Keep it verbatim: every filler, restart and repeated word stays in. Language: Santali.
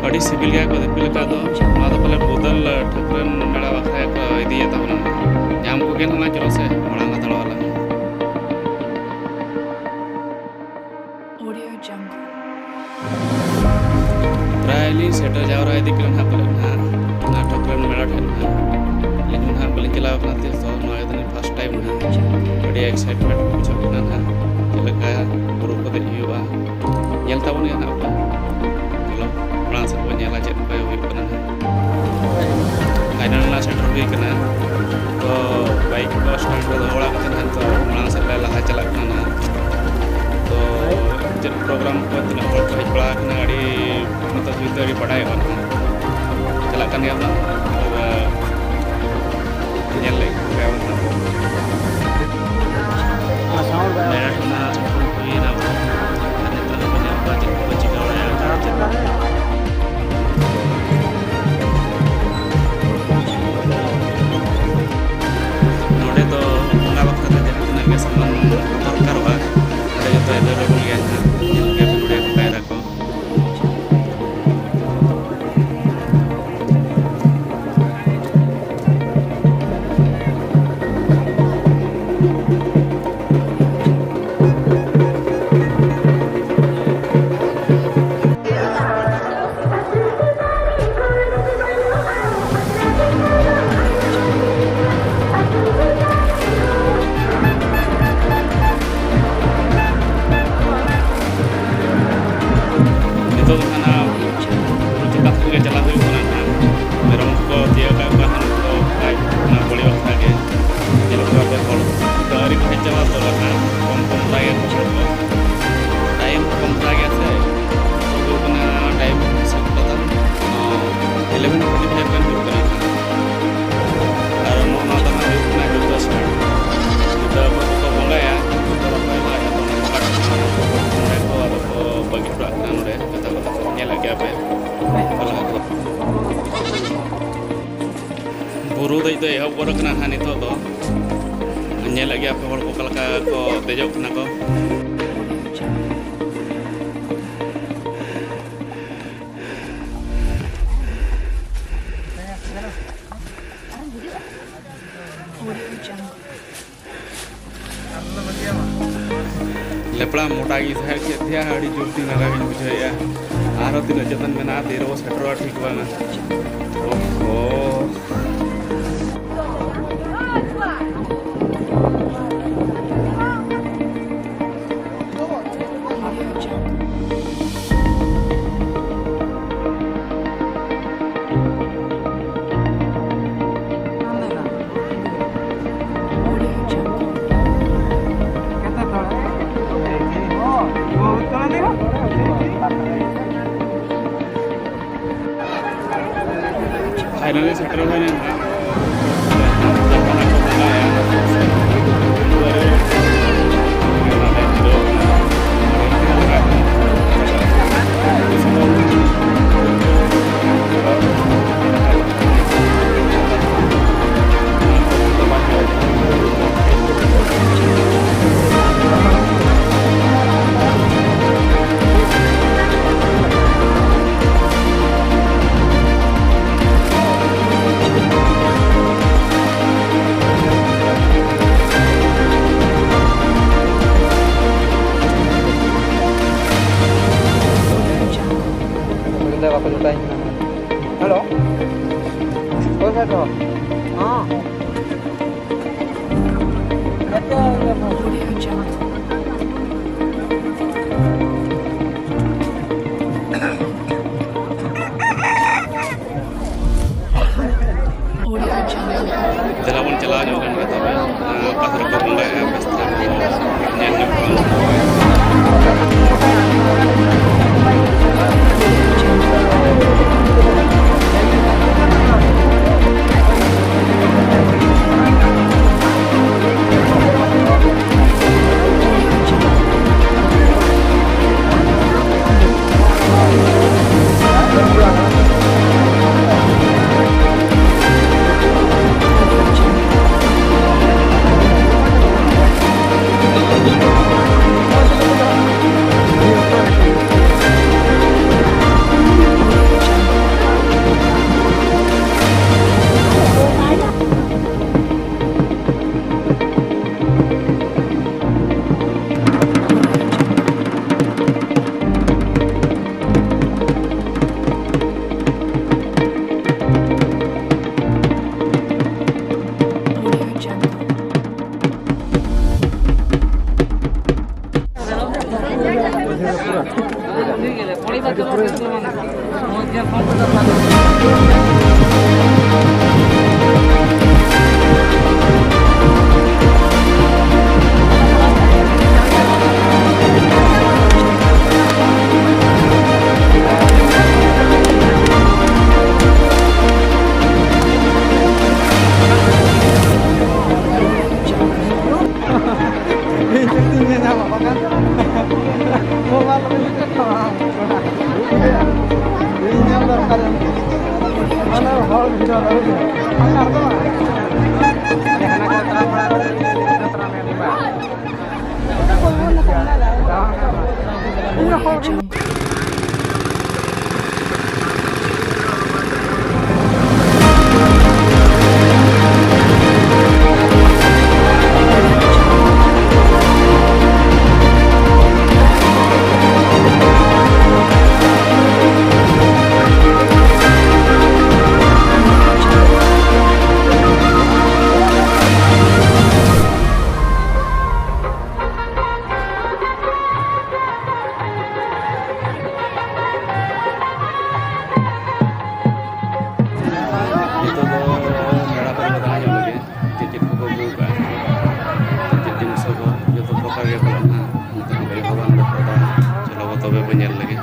ᱟᱹᱰᱤ ᱥᱤᱵᱤᱞ ᱜᱮᱭᱟ ᱠᱚ ᱫᱤᱯᱤᱞ ᱟᱠᱟᱫ ᱫᱚ᱾ ᱱᱚᱣᱟ ᱫᱚ ᱯᱟᱞᱮ ᱵᱚᱫᱚᱞ ᱴᱷᱟᱹᱠᱨᱟᱹᱱ ᱢᱮᱞᱟ ᱵᱟᱠᱷᱨᱟ ᱠᱚ ᱤᱫᱤᱭᱮᱫ ᱛᱟᱵᱚᱱᱟ᱾ ᱧᱟᱢ ᱠᱚᱜᱮ ᱱᱟᱦᱟᱜ, ᱪᱚᱞᱚ ᱥᱮ ᱢᱟᱲᱟᱝ ᱦᱟᱛᱟᱲᱚᱜ ᱟᱞᱟᱝ᱾ ᱯᱨᱟᱭ ᱞᱤᱧ ᱥᱮᱴᱮᱨ ᱡᱟᱣᱨᱟ ᱤᱫᱤᱜ ᱠᱟᱱᱟ ᱱᱟᱦᱟᱜ ᱯᱟᱞᱮ ᱱᱟᱦᱟᱜ ᱚᱱᱟ ᱴᱷᱟᱹᱠᱨᱟᱹᱱ ᱢᱮᱞᱟ ᱴᱷᱮᱱ ᱱᱟᱦᱟᱜ᱾ ᱟᱹᱞᱤᱧ ᱦᱚᱸ ᱱᱟᱦᱟᱜ ᱵᱟᱹᱞᱤᱧ ᱪᱟᱞᱟᱣ ᱟᱠᱟᱱᱟ ᱛᱤᱥ ᱦᱚᱸ, ᱱᱚᱣᱟ ᱜᱮ ᱛᱟᱹᱞᱤᱧ first time ᱱᱟᱦᱟᱜ᱾ ᱟᱹᱰᱤ excitement ᱵᱩᱡᱷᱟᱹᱜ ᱠᱟᱱᱟ ᱱᱟᱦᱟᱜ, ᱪᱮᱫ ᱞᱮᱠᱟ ᱵᱩᱨᱩ ᱠᱚ ᱫᱮᱡ ᱦᱩᱭᱩᱜᱼᱟ᱾ ᱧᱮᱞ ᱛᱟᱵᱚᱱ ᱜᱮ ᱱᱟᱦᱟᱜ ᱯᱮ᱾ ᱪᱚᱞᱚ, ᱢᱟᱲᱟᱝ ᱥᱮᱫ ᱵᱚᱱ ᱧᱮᱞᱟ ᱪᱮᱫ ᱠᱚ ᱦᱩᱭᱩᱜ ᱠᱟᱱᱟ ᱱᱟᱦᱟᱜ᱾ Final ᱨᱮᱱᱟᱜ ᱥᱮᱴᱮᱨ ᱦᱩᱭ ᱠᱟᱱᱟ᱾ ᱛᱚ, bike ᱠᱚ stand ᱨᱮ ᱫᱚᱦᱚ ᱵᱟᱲᱟ ᱠᱟᱛᱮ ᱱᱟᱦᱟᱜ ᱛᱚ ᱢᱟᱲᱟᱝ ᱥᱮᱫ ᱞᱮ ᱞᱟᱦᱟ ᱪᱟᱞᱟᱜ ᱠᱟᱱᱟ ᱱᱟᱦᱟᱜ᱾ ᱛᱚ, ᱪᱮᱫ program ᱠᱚ, ᱛᱤᱱᱟᱹᱜ ᱦᱚᱲ ᱠᱚ ᱦᱮᱡ ᱵᱟᱲᱟ ᱟᱠᱟᱱᱟ, ᱟᱹᱰᱤ ᱱᱤᱛᱚᱜ ᱫᱷᱟᱹᱵᱤᱡ ᱛᱮ ᱟᱹᱰᱤ ᱵᱟᱰᱟᱭᱚᱜᱼᱟ ᱱᱟᱦᱟᱜ᱾ ᱪᱟᱞᱟᱜ ᱠᱟᱱ ᱜᱮᱭᱟ ᱵᱚᱱ᱾ ᱛᱚᱵᱮ ᱧᱮᱞ ᱞᱮᱫ ᱠᱚᱜᱮᱭᱟ ᱵᱚᱱ ᱱᱟᱦᱟᱜ᱾ ᱢᱮᱨᱟ ᱴᱷᱮᱱ ᱱᱟᱦᱟᱜ ᱦᱩᱭᱮᱱᱟ ᱵᱚᱱ᱾ ᱟᱨ ᱱᱤᱛᱚᱜ ᱱᱟᱦᱟᱜ ᱵᱚᱱ ᱧᱮᱞ ᱠᱚᱣᱟ ᱪᱮᱫ ᱠᱚᱠᱚ ᱪᱤᱠᱟᱹ ᱵᱟᱲᱟᱭᱟ, ᱪᱮᱫ ᱠᱚ᱾ ᱱᱚᱰᱮ ᱫᱚ ᱵᱚᱸᱜᱟ ᱵᱟᱠᱷᱨᱟ ᱛᱮ ᱡᱟᱦᱟᱸ ᱛᱤᱱᱟᱹᱜ ᱜᱮ ᱥᱟᱢᱟᱱ ᱫᱚᱨᱠᱟᱨᱚᱜᱼᱟ, ᱱᱚᱰᱮ ᱡᱚᱛᱚ available ᱜᱮᱭᱟ ᱱᱟᱦᱟᱜ᱾ ᱧᱮᱞ ᱜᱮᱭᱟ ᱯᱮ ᱱᱚᱰᱮ ᱠᱟᱭᱨᱟ ᱠᱚ᱾ ᱠᱟᱱᱟ ᱱᱟᱦᱟᱜ ᱱᱤᱛᱚᱜ ᱫᱚ᱾ ᱧᱮᱞᱮᱫ ᱜᱮᱭᱟ ᱯᱮ ᱦᱚᱲ ᱠᱚ ᱚᱠᱟ ᱞᱮᱠᱟ ᱠᱚ ᱫᱮᱡᱚᱜ ᱠᱟᱱᱟ ᱠᱚ᱾ ᱞᱮᱯᱲᱟ ᱢᱚᱴᱟ ᱜᱮ ᱥᱟᱦᱮᱫ ᱠᱮᱫ ᱛᱮᱭᱟ, ᱟᱹᱰᱤ ᱡᱳᱨ ᱛᱤ ᱞᱟᱸᱜᱟ ᱜᱤᱧ ᱵᱩᱡᱷᱟᱹᱣᱮᱫᱼᱟ᱾ ᱟᱨᱦᱚᱸ ᱛᱤᱱᱟᱹᱜ ᱪᱮᱛᱟᱱ ᱢᱮᱱᱟᱜᱼᱟ, ᱛᱤ ᱨᱮᱵᱚ ᱥᱮᱴᱮᱨᱚᱜᱼᱟ, ᱴᱷᱤᱠ ᱵᱟᱝᱟ᱾ ᱳᱦᱳ᱾ Finally settle ᱦᱩᱭ ᱮᱱᱟ᱾ ᱵᱟᱠᱚ ᱡᱚᱴᱟᱣᱤᱧ ᱠᱟᱱᱟ᱾ ᱦᱮᱞᱳ, ᱚᱠᱚᱭ ᱥᱟᱭ ᱫᱚ? ᱦᱮᱸ᱾ ᱫᱮᱞᱟ ᱵᱚᱱ ᱪᱟᱞᱟᱣ ᱧᱚᱜ ᱞᱮᱱ ᱜᱮ ᱛᱚᱵᱮ, ᱚᱠᱟ ᱠᱚᱨᱮ ᱠᱚ ᱵᱚᱸᱜᱟᱭᱟ, ᱵᱮᱥ ᱫᱷᱟᱨᱟ ᱧᱮᱞ ᱧᱚᱜ ᱠᱚᱣᱟ᱾ ᱤᱧ ᱧᱩᱛᱩᱢ ᱧᱮᱞ ᱧᱟᱢᱟ ᱵᱟᱠᱷᱟᱱ ᱢᱳᱵᱟᱭᱤᱞ ᱨᱮ ᱧᱮᱞ ᱠᱟᱜ ᱛᱟᱢᱟ᱾ ᱤᱧ ᱧᱮᱞ ᱫᱚᱨᱠᱟᱨ ᱢᱟᱱᱮ ᱦᱚᱲ ᱵᱷᱤᱲ ᱟᱞᱚ ᱦᱩᱭᱩᱜᱼᱟ᱾ ᱵᱟᱝ ᱟᱨ ᱫᱚ ᱵᱟᱝ᱾ ᱡᱟᱦᱟᱱᱟᱜ ᱠᱚ ᱛᱟᱲᱟᱢ ᱵᱟᱲᱟ ᱠᱟᱛᱮ ᱤᱧ ᱦᱚᱸ ᱛᱟᱲᱟᱢ ᱮᱫ ᱵᱟᱝ᱾ ᱱᱤᱛᱚᱜ ᱫᱚ ᱢᱮᱞᱟ ᱠᱚᱨᱮ ᱠᱚ ᱫᱟᱬᱟ ᱧᱚᱜ ᱞᱟᱹᱜᱤᱫ ᱪᱮᱫ ᱪᱮᱫ ᱠᱚᱠᱚ ᱟᱹᱜᱩ ᱠᱟᱜᱼᱟ, ᱪᱮᱫ ᱡᱤᱱᱤᱥ ᱠᱚ ᱡᱚᱛᱚ ᱯᱨᱚᱠᱟᱨ ᱜᱮ ᱯᱟᱞᱮᱱ ᱦᱟᱸᱜ ᱱᱤᱛᱚᱜ ᱦᱚᱸ ᱵᱟᱹᱧ ᱦᱚᱦᱚ ᱵᱟᱲᱟ ᱞᱮᱫ ᱠᱚᱣᱟ᱾ ᱪᱚᱞᱚ ᱛᱚᱵᱮ ᱵᱚᱱ ᱧᱮᱞ ᱞᱮᱜᱮ᱾